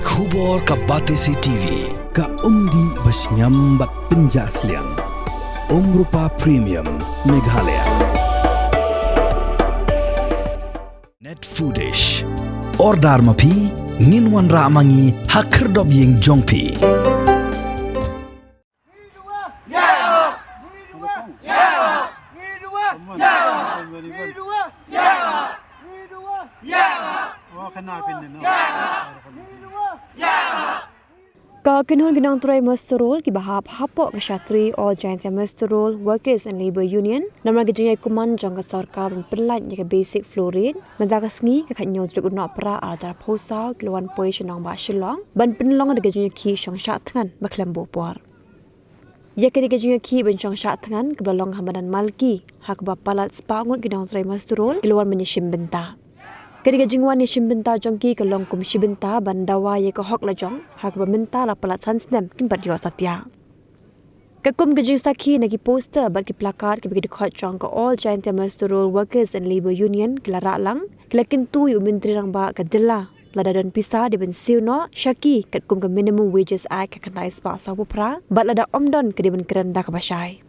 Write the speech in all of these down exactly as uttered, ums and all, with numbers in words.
Khubor ka Batesi T V, ka umdih ba shngiam bad pynjah sliang. Umrupa Premium, Meghalaya. Net Foodish. Order ma phi, ngin wanrah ma ngi ha khyrdop ïing jong phi. Ka kynhun ki nongtrei muster roll kiba hap hapoh ka shatri All Jaintia Muster Roll Workers and Labour Union namar ka jingïakhun jong ka sorkar ban pynlait ïa ka basic floor rate mynta ka sngi ka khathynñiew tarik u Nohprah arhajar arphew saw ki la wan poi sha nongbah Shillong ban pynlong da ka jingïakhih shong shah thngan ba khlem buh por. Ïa kane ka jingïakhih ban shong shah thngan kaba la long ha madan Malki ha kaba palat spah ngut ki nongtrei muster roll ki la wan ban ïashim bynta. Kane ka jingwan ïashim bynta jong ki ka long kum shi bynta ban dawa ïa ka hok la jong ha kaba mynta la palat san snem kim pat ïoh satia. Katkum ka jingsakhi na ki poster bad ki placard kiba ki dkhot jong ka All Jaintia Muster Roll Workers and Labour Union ki la rah lang, ki la kyntu ïa u Myntri Rangbah ka Dilla lada don pisa dei ban siew noh sha ki katkum ka Minimum Wages Act ka khyndai spah sawphew phra bad lada ym don ka dei ban kren da kaba shai.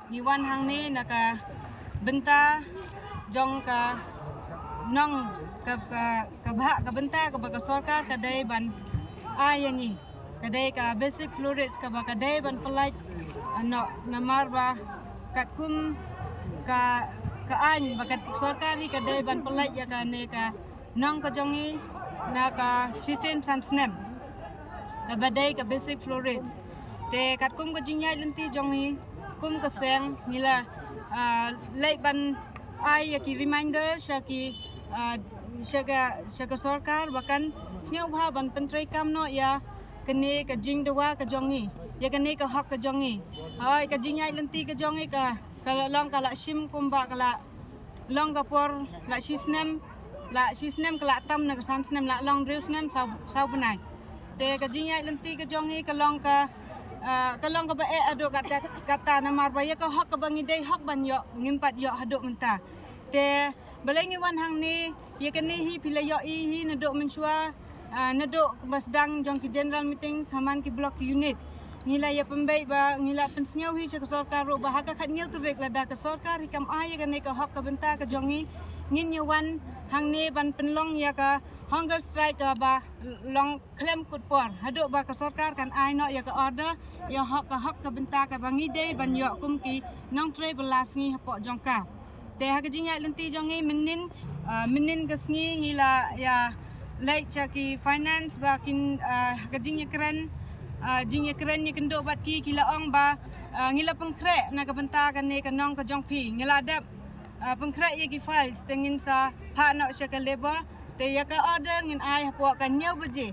Ngi wan hangne na ka bynta jong ka nong ka, ka, ka bhah ka bynta kaba ka sorkar ka dei ban ai ïa ngi. Ka dei ka basic floor rates kaba ka dei ban pynlait, ah, noh namar ba katkum ka, ka aiñ ba ka sorkar hi ka dei ban pynlait ïa kane ka nong ka jong ngi na ka shisien san snem. Kaba dei ka basic floor rates. Te katkum ka jingïaid lynti jong ngi kum ka seng ngi la, ah, leit ban ai ïa ki reminder sha ki, ah, sha ka, sha ka sorkar ba kan sngewbha ban pyntreikam noh ïa kane ka jingdawa ka jong ngi, ïa kane ka hok ka jong ngi. Hoi ka jingïaid lynti ka jong ngi ka, ka la long ka la shim kumba ka la long ka por la shi snem, la shi snem ka la tam na ka san snem, la long hynriew snem saw, saw bnai. Te ka jingïaid lynti ka jong ngi ka long ka, ah, ka long kaba eh haduh katta, katta namar ba ïa ka hok kaba ngi dei hok ban ïoh ngim pat ïoh haduh mynta. Te balei ngi wan hangne, ïa kane hi phi la ïohi hi naduh mynshuwa, ah, naduh ba sdang jong ki general meetings ha man ki block unit. Ngi la ïa pynbeit ba ngi la pynsngew hi sha ka sorkar ruh ba ha ka khathynñiew tarik lada ka sorkar hi kam ai ïa kane ka hok ka bynta ka jong ngi, ngin ïa wan hangne ban pynlong ïa ka hunger strike kaba long khlem kut por haduh ba ka sorkar kan ai noh ïa ka order ïa hok, ka hok ka bynta kaba ngi dei ban ïoh kum ki nongtrei bylla sngi hapoh jong ka. Te ha ka jingïaid lynti jong ngi mynnin, ah, mynnin ka sngi ngi la ïa leit sha ki finance ba kin, ah, ha ka jingïakren, ah, jingïakren ïakynduh bad ki, ki la ong ba, ah, ngi la pynkhreh na ka bynta kane ka nong ka jong phi, ngi la dep, ah, pynkhreh ïa ki files te ngin sa phah noh sha ka labour. Te ïa ka order ngin ai hapoh ka hynñiew baje.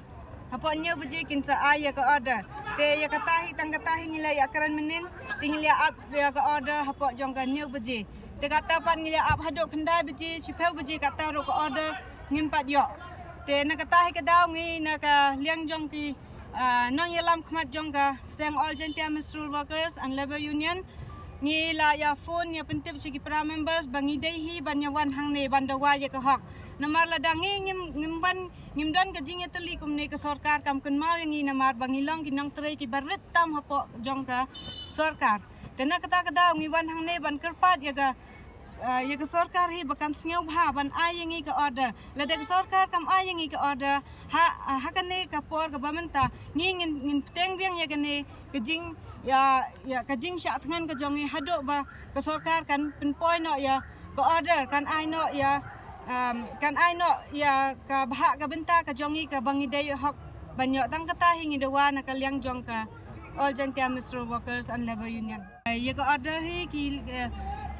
Hapoh hynñiew baje kin sa ai ïa ka order. Te ïa kata hi, tang kata hi ngi la ïakren mynnin, te ngi la ap ïa ka order hapoh jong ka hynñiew baje. Te kata pat ngi la ap haduh khyndai baje, shiphew baje kata ruh ka order ngim pat ïoh. Te na kata hi ka daw ngi na ka liang jong ki, ah, nongïalam khmat jong ka seng All Jaintia Muster Roll Workers and Labour Union, ngi la ïa phone ïa pyntip sha ki para members ba ngi dei hi ban ïa wan hangne ban dawa ïa ka hok. Namar lada ngi ngim, ngim wan, ngim don ka jingïatylli kumne ka sorkar kam kynmaw ïa ngi namar ba ngi long ki nongtrei kiba rit tam hapoh jong ka sorkar. Te na kata ka daw ngi wan hangne ban kyrpad ïa ka, ah, ïa ka sorkar hi ba kan sngewbha ban ai ïa ngi ka order. Lada ka sorkar kam ai ïa ngi ka order ha, ha kane ka por kaba mynta ngi ngin, ngin bteng biang ïa kane ka jing, ïa, ïa ka jingshah thngan ka jong ngi haduh ba ka sorkar kan pynpoi noh ïa ka order, kan ai noh ïa, um, kan ai noh ïa ka bhah ka bynta ka jong ngi kaba ngi dei hok, Ban ïoh tang kata hi ngi dawa na ka liang jong ka All Jaintia Muster Workers and Labour Union. Ïa ka order hi ki, eh,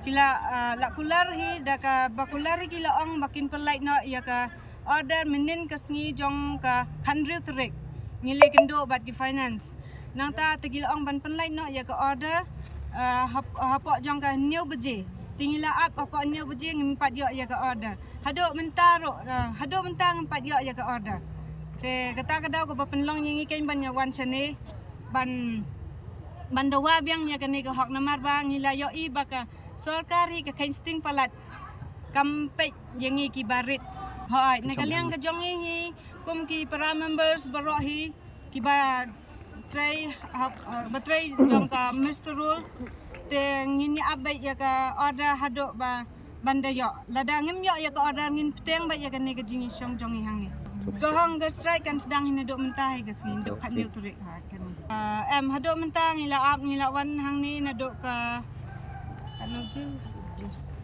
ki la, eh, la kular hi da kaba kular hi ki la ong ba kin pynlait noh ïa ka order mynnin ka sngi jong ka khathynriew tarik. Ngi la ïakynduh bad ki finance. Nangta te ki la ong ban pynlait noh ïa ka order, eh, hap-, hapoh jong ka hynñiew baje. Te ngi la ap hapoh hynñiew baje ngim pat ïoh ïa ka order. Haduh mynta ruh, eh, haduh mynta ngim pat ïoh ïa ka order. Te kata ka daw kaba pynlong ïa ngi keiñ ban ïa wan shane ban, ban dawa biang ïa kane ka hok namar ba ngi la ïohi ba ka sorkar hi ka kheiñ sting palat kam peit ïa ngi kiba rit. Hooid, na ka liang ka jong ngi hi kum ki para members baroh hi kiba trei hap, uh, ba trei jong ka muster roll. Te ngin ïa ap beit ïa ka order haduh ba ban da ïoh. Lada ngim ïoh ïa ka order ngin bteng beit ïa kane ka jingïashong jong ngi hangne. Ka hunger strike kan sdang hi naduh mynta hi ka sngi, naduh khathynñiew tarik ha kane. Ah, em, haduh mynta ngi la ap, ngi la wan hangne naduh ka,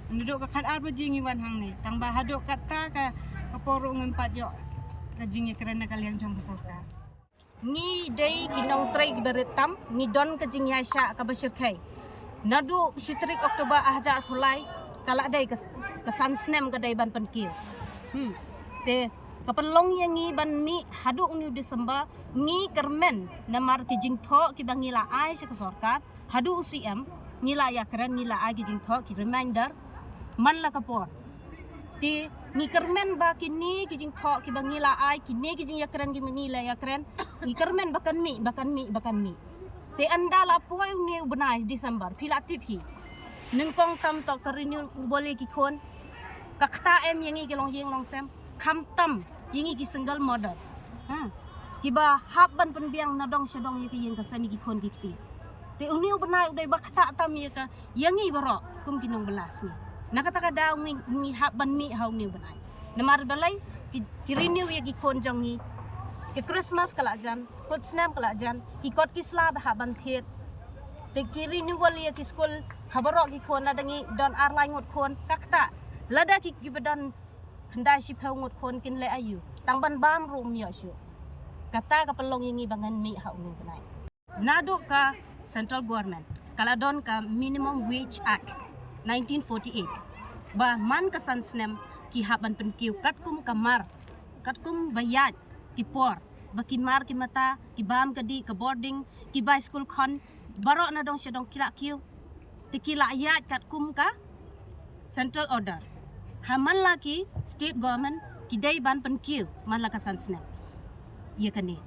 naduh ka khatar baje ngi wan hangne. Tang ba haduh kata ka, ka por ruh ngim pat ïoh ka jingïakren na ka liang jong ka sorkar. Ngi dei ki nongtrei kiba rit tam, ngi don ka jingïaishah kaba shyrkhei. Naduh shi tarik October ar hajar arphew lai, ka la dei ka, ka san snem ka dei ban pynkiew. Hmm. Te ka pynlong ïa ngi ban mih haduh une u December, ngi kyrmen namar ki jingthoh kiba ngi la ai sha ka sorkar, haduh u C M, ngi la ïakren, ngi la ai ki jingthoh, ki reminder man la ka por. Te ngi kyrmen ba kine ki jingthoh kiba ngi la ai, kine ki jingïakren kiba ngi la ïakren, ngi kyrmen ba kan mih, ba kan mih, ba kan mih. Te ynda la poi une u bnai December, phi la tip hi. Nyngkong tam toh ka renewable ïa ki khun. Ka ktah em ïa ngi ki longïing longsem. Khamtam ïa ngi ki single mother. Ha. Kiba hap ban pynbiang na dong sha dong ïa ka ïing ka sem ïa ki khun ki kti. Te une u bnai u dei ba ktah tam ïa ka, ïa ngi baroh kum ki nongbylla sngi. Na kata ka daw ngi, ngi hap ban mih ha une u bnai. Namar balei ki, ki renew ïa ki khun jong ngi. Ki Christmas ka la jan, kut snem ka la jan, ki kot ki sla ba hap ban thied. Te ki renewal ïa ki skul ha baroh ki khun, lada ngi don ar lai ngut khun, ka ktah. Lada ki, kiba don khyndai shiphew ngut khun kin leh aïu. Tang ban bam ruh ym ïoh shuh. Kata ka pynlong ïa ngi ba ngan mih ha une u bnai. Naduh ka central government ka la don ka Minimum Wage Act nineteen forty-eight ba man ka san snem ki hap ban pynkiew katkum ka mar, katkum ba ïaid ki por, ba ki mar ki mata, ki bam ka dih, ka boarding, ki bai skul khun, baroh na dong sha dong ki la kiew. Te ki la ïaid katkum ka central order. Ha man la ki state government ki dei ban pynkiew man la ka san snem. Ïa kane.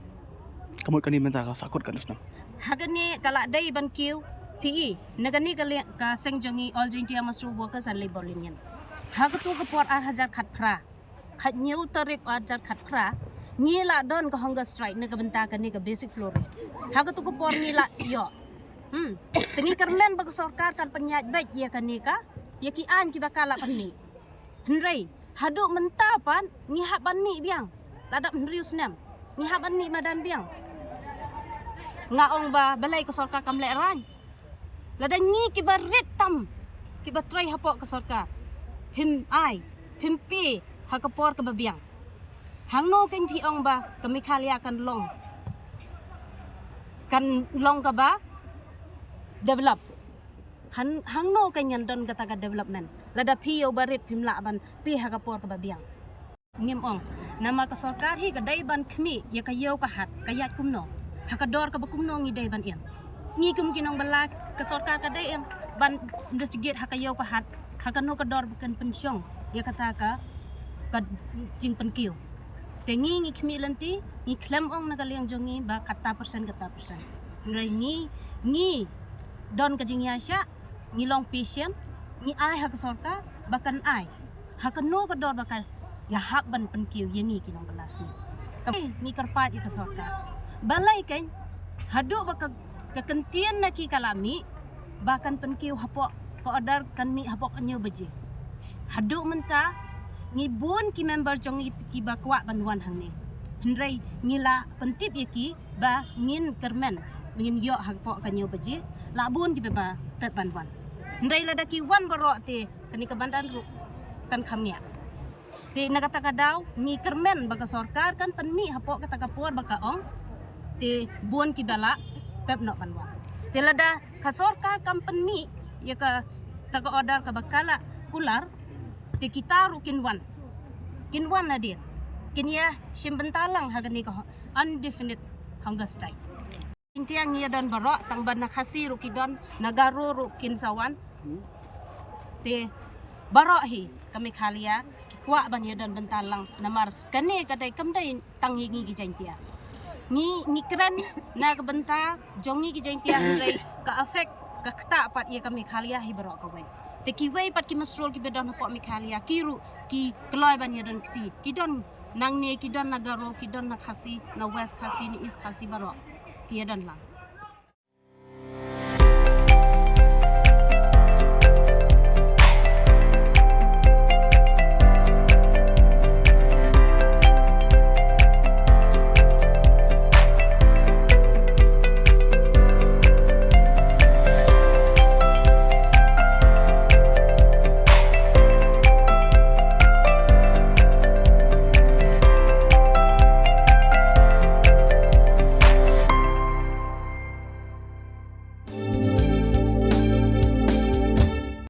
Ka mut kane mynta ka sahkut katno snem? Ha kane ka la dei ban kiew, phi i, na kane ka liang ka seng jong ngi All Jaintia Muster Workers and Labour Union. Ha katu ka por ar hajar khatphra, khathynñiew tarik ar hajar khatphra, ngi la don ka hunger strike na ka bynta kane ka basic floor rate. Ha katu ka por ngi la ïoh. Hmm. Te ngi kyrmen ba ka sorkar kan pynïaid beit ïa kane ka, ïa ki aiñ kiba ka la pynmih. Hynrei haduh mynta pat ngi hap ban mih biang. La dap hynriew snem ngi hap ban mih madan biang. Nga ong ba balei ka sorkar kam lehraiñ. Lada ngi kiba rit tam, kiba trei hapoh ka sorkar, phim ai, phim pie ha ka por kaba biang. Hangno keiñ phi ong ba ka Meghalaya kan long, kan long kaba develop? Han, hangno keiñ ngan don kata ka development lada phi ïa uba rit phim lah ban pie ha ka por kaba biang? Ngim ong. Namar ka sorkar hi ka dei ban khmih ïa ka ïew ka hat, ka ïaid kumno, ha ka dor kaba kumno ngi dei ban im. Ngi kum ki nongbylla, ka sorkar ka dei em ban investigate ha ka ïew ka hat, ha kano ka dor ba kan pynshong ïa kata ka, ka jingpynkiew. Te ngi, ngi khmih lynti, ngi khlem ong na ka liang jong ngi ba kata percent, kata percent. Hynrei ngi, ngi don ka jingïaishah, ngi long patient, ngi ai ha ka sorkar ba kan ai ha kano ka dor ba ka ïa hap ban pynkiew ïa ngi ki nongbylla sngi. Te ngi kyrpad ïa ka sorkar. Balei keiñ haduh ba ka, ka kyntien na ki ka la mih ba kan pynkiew hapoh ka order, kan mih hapoh ka hynñiew baje. Haduh mynta ngi bun ki member jong ngi kiba kwah ban wan hangne. Hynrei ngi la pyntip ïa ki ba ngin kyrmen, ngin ïoh hapoh ka hynñiew baje, la bun kiba pep ban wan. Hynrei lada ki wan baroh te kane ka bandar ruh kan kham ngiah. Te na kata ka daw ngi kyrmen ba ka sorkar kan pynmih hapoh kata ka por ba ka ong. Te bun ki ba lah pep noh ban wan. Te lada ka sorkar kam pynmih ïa kata ka order kaba ka lah kular, te kita ruh kin wan. Kin wan nadir. Kin ïa shim bynta lang ha kane ka undefinite hunger strike. Jaiñtia ngi ïa don baroh, tang ba na Khasi ruh ki don, na Garo ruh kin sa wan. Te baroh hi ka Meghalaya ki kwah ban ïa don bynta lang, namar kane ka dei, kam dei tang ïa ngi ki Jaiñtia. Ngi, ngi kren na ka bynta jong ngi ki Jaiñtia, hynrei ka affect, ka ktah pat ïa ka Meghalaya hi baroh kawei. Te kiwei pat ki mynshuwa ki ba don hapoh Meghalaya ki ruh ki kloi ban ïa don kti. Ki don nangne, ki don na Garo, ki don na Khasi, na West Khasi, na East Khasi, baroh ki ïa don lang.